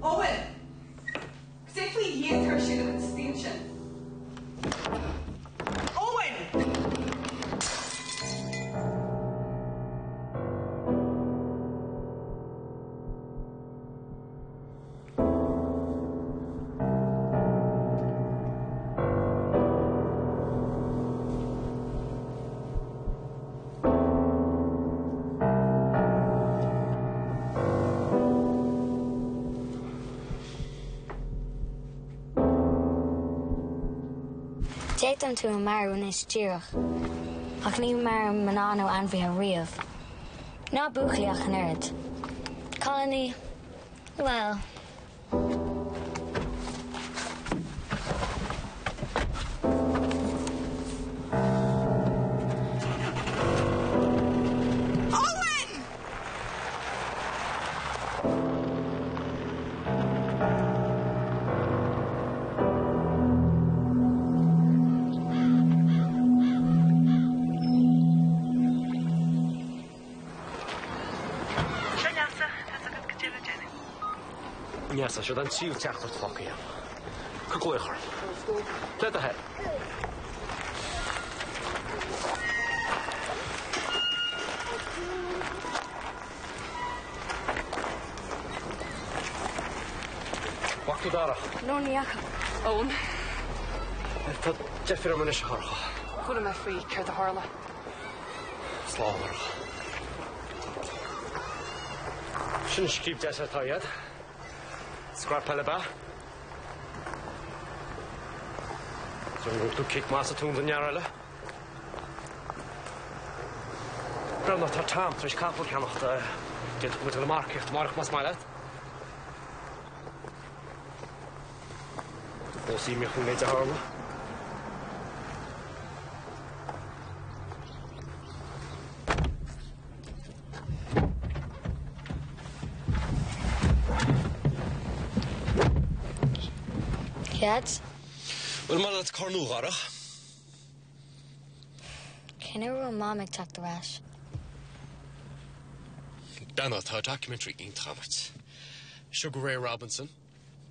Eoin! Cad é faoi Dhia atá ar siúl agat istigh ansin? Eoin! D'fhéadfainn tú a mharú anois díreach, ach ní mharaím mná nó ainmhithe riamh. Ná buachaillí ach an oiread. Cailíní, bhuel. Owen! Seo Neasa, tá's agat cad é le déanamh. Neasa, seo an tríú teachtaireacht fágtha agam. Cuir glaoch orm. Le do thoil. Bhfaca tú Darach? No, ní fhaca. Eoin. Tá deifir orm anois, a Shorcha. Chuala mé faoi céard a tharla. Slán, a Shorcha. Sin scríob deas atá iad. Scrap eile ab ea? An bhfuair tú cic maith sa tóin don fhear eile? Breathnaigh, tá Tom tar éis capall a cheannacht. D'fhéadfadh muid dul ag marcaíocht amárach más maith leat. Fós imníoch faoin méid a tharla. Cead? Bhuel, maith leat carr nua, a Dharach. Cén uair a bhfuil Mam ag teacht ar ais? Dana, tá documentary iontach agat. Sugar Ray Robinson.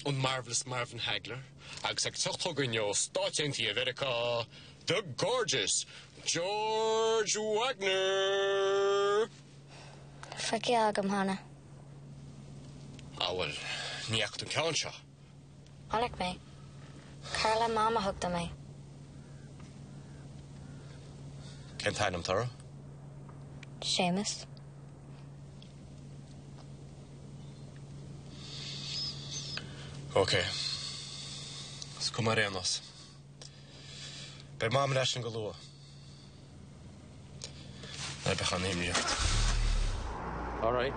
an Marvelous Marvin Hagler agus ag teacht chugainn ó Stáit Aontaithe Mheiriceá, the gorgeous George Waggner! Feicthe agam cheana. Ah bhuel, ní fhaca tú an ceann seo. Chonaic mé. Cara le Mam a thug dom é. Cén t-ainm atá air? Séamus. Ok. Is cuma ar aon nós. Beidh Mam ar ais go luath. Ná bíodh aon imní ort. All right.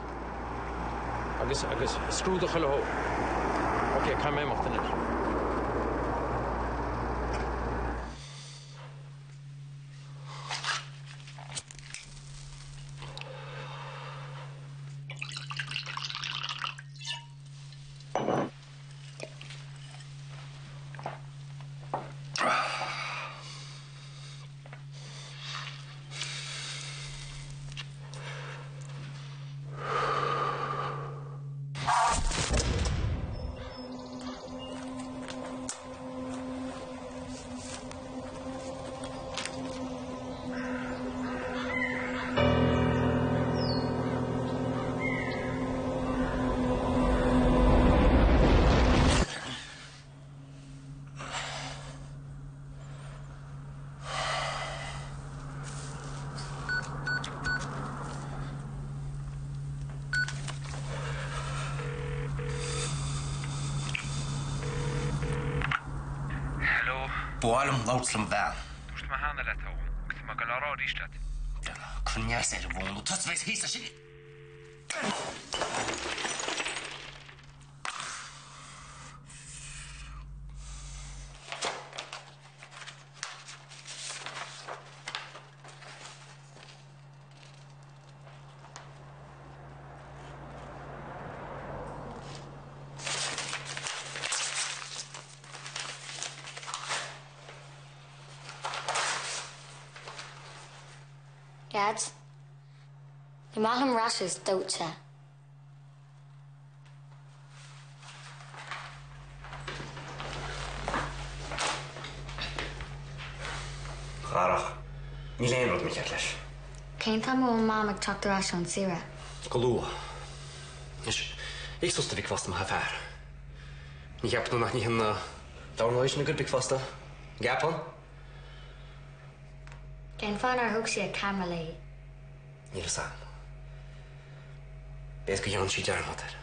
Agus, agus scrúdaigh chuile shórt. Ok, caithfidh mé imeacht anois. Hello. Ba mhaith liom labhairt le mo bhean. Dúirt mé cheana leat, a Eoin, agus tá mé ag dul á rá arís leat. Cuir Neasa ar an bhfón nó tusa a bheas thíos leis sin. Dhaid, Ní maith liom rashes dóite. Dharach, níl aon rud mícheart leis. Cén t-am a bhfuil Mam ag teacht ar ais ón saoire? Go luath. Anois, ith sos do bhricfeasta má thá fear. Ní cheapann tú nach n-itheann na dornálaithe sin a gcuid bricfeasta? An gceapann? Cén fáth nár thug sí a ceamara léi? Níl fhios a'm. B'fhéidir go dhearna sí dearmad air.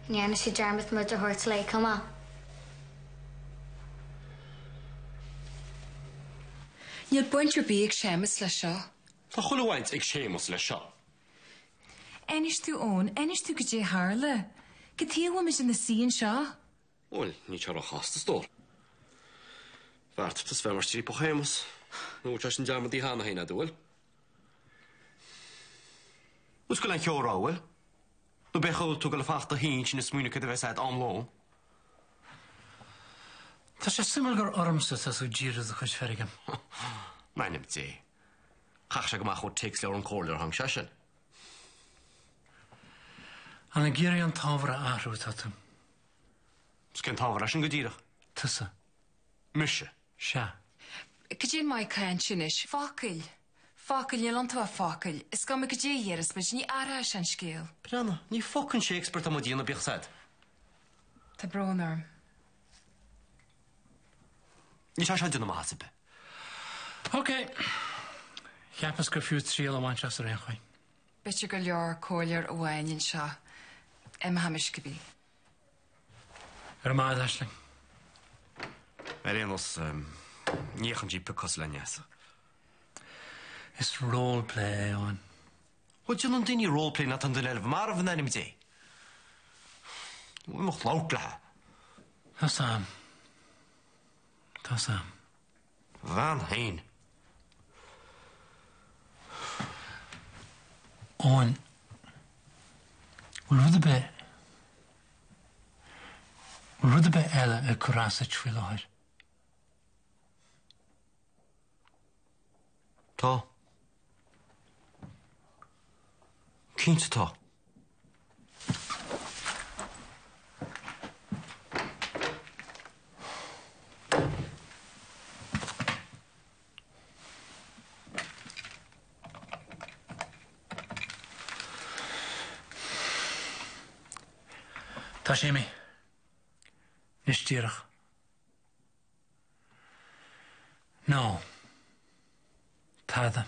An ndearna sí dearmad muid a thabhairt léi chomh maith? Níl baint ar bith ag Séamus leis seo. Tá chuile bhaint ag Séamus leis seo. Inis tú, Eoin, inis tú goidé tharla. Cad chuige a bhfuil muid ina suí anseo? Bhuel, níl sé róchasta, a stór. B'fhearr tusa bheith mar striapach Shéamus. Nó bhfuil sé sin dearmadaithe cheana féin a'd, an bhfuil? Bhfuil tú ag goil aon cheo a rá, bhfuil? Nó b'é chuile tú ag goil ag fanacht do shuí ansin ag smaoineamh céard a bheas a'd am lóin? Tá sé suimiúil gur ormsa atá tú ag díriú do chuid feirge. In ainm Dé. Chaithfeadh sé go maith chomh téacsleabhar an comhairleoir a tháinig sé sin. An ag iarraidh an t-ábhar a athrú atá tú? 'S cén t-ábhar é sin go díreach? Tusa. Mise. Sea. Cad é an maith cainte anois? Focail. Focail, níl iontu ach focail. Is cuma cad é a dhéarfas muid, ní athróidh sé an scéal. Breathnaigh, ní focain Shakespeare atá muid a dhéanamh, bíodh 's a'd. Tá brón orm. Níl sé seo ag déanamh maitheas ar bith. Ok. Cheapas gur fiú triail a bhaint as ar aon chaoi. B'fhéidir gur leor comhairleoir amháin anseo. Imeochaimis cibé. Ar maith, Aisling. Ar aon nós, ní fhéachann sí pioc cosúil le Neasa. Is role-play é, Eoin. Bhuel, déanann daoine role-play nuair atá an duine eile marbh in ainm Dé. Imeacht labhairt léi. Tá's a'm. Tá's a'm. Bhean féin. Eoin, bhfuil rud ar bith, bhfuil rud ar bith eile ag cur as duit faoi láthair? Tá. Cinnte tá. Tá sé imithe. Anois díreach. No. Tada.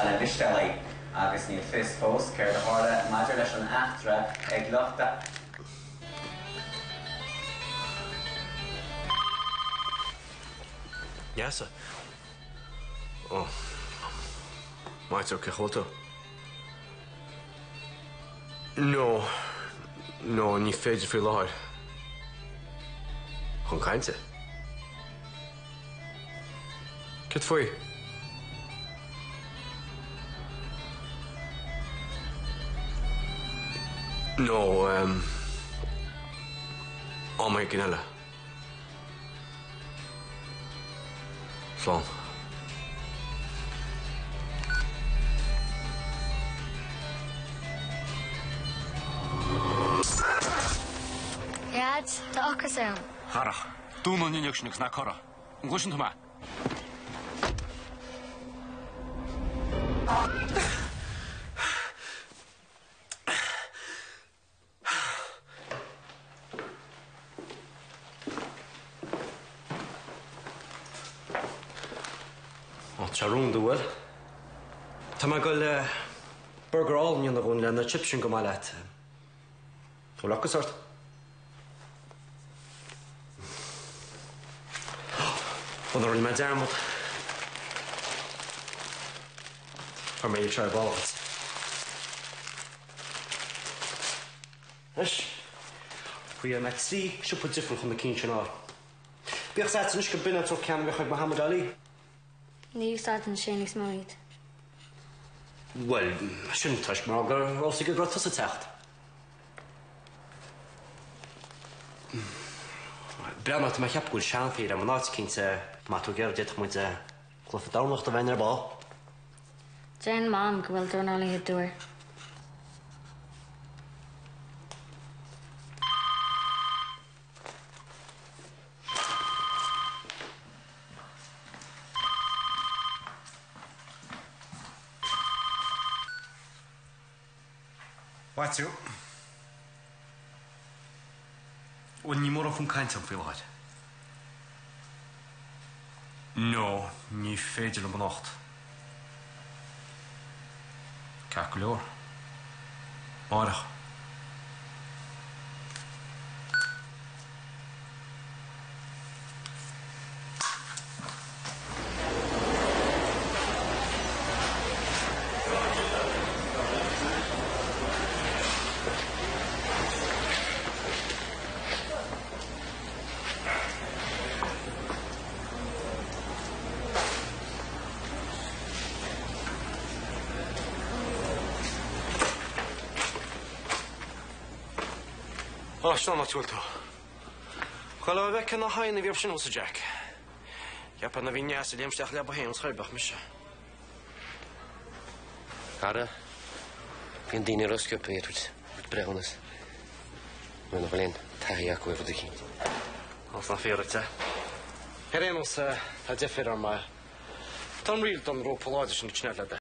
Le Mistéalaigh, agus níl fios fós céard a tharla maidir leis an eachtra ag lucht a. Neasa. Ó. Maith tú, cén chaoi a bhfuil tú? No. No, ní féidir faoi láthair. Chun cainte? Céard faoi? No, em, am éigin eile. Slán. Dhaid, tá ocras orm. Dharach, dún an fhuinneog sin agus ná corraigh. An gcloiseann tú mé? Ó, tá rúnda, bhfuil? Tá mé ag dul burger álainn a dhéanamh dhúinn le na chips sin go maith leat. Bhfuil ocras ort? Bhuel, rinne mé dearmad. Chuir mé iad seo ar ball duit. Anois, thriail mé 3 siopa difriúil chun na cinn sin a fháil. Bíodh 's agat anois go b'in an sórt ceann a bheadh ag Muhammad Ali. Ní úsáideann sé níos mó iad. Bhuel, sin toisc mar go raibh fhios aige go raibh tusa ag teacht. Breathnaigh, tá mé ag ceapadh go bhfuil seanfhíor agam in áit eicínt, má tá tú ag iarraidh d'fhéadfadh muid cluiche dornálaíochta a bheith againn ar ball. Deireann Mam go bhfuil dornálaithe dúr. Maitiú. Bhuel, níl mórán fonn cainte orm faoi láthair. No, ní féidir liom anocht. Ceart go leor. Amárach. Á, sin an áit a bhfuil tú. Chuile a bhfeicfeá na haghaidheanna a bhí orthu sin thuas, a Jack. Cheapfá ná bhí Neasa ag léim isteach leaba féin chor ar bith ach mise. Ara, bíonn daoine rósciobtha ag tabhairt breithiúnas nuair nach bhfuil aon taithí acu ar rud eicínt. Más nach fíor duit é. Ar aon nós, tá deifir orm. Tá an ríl don rópa láidir sin ag tnúth le.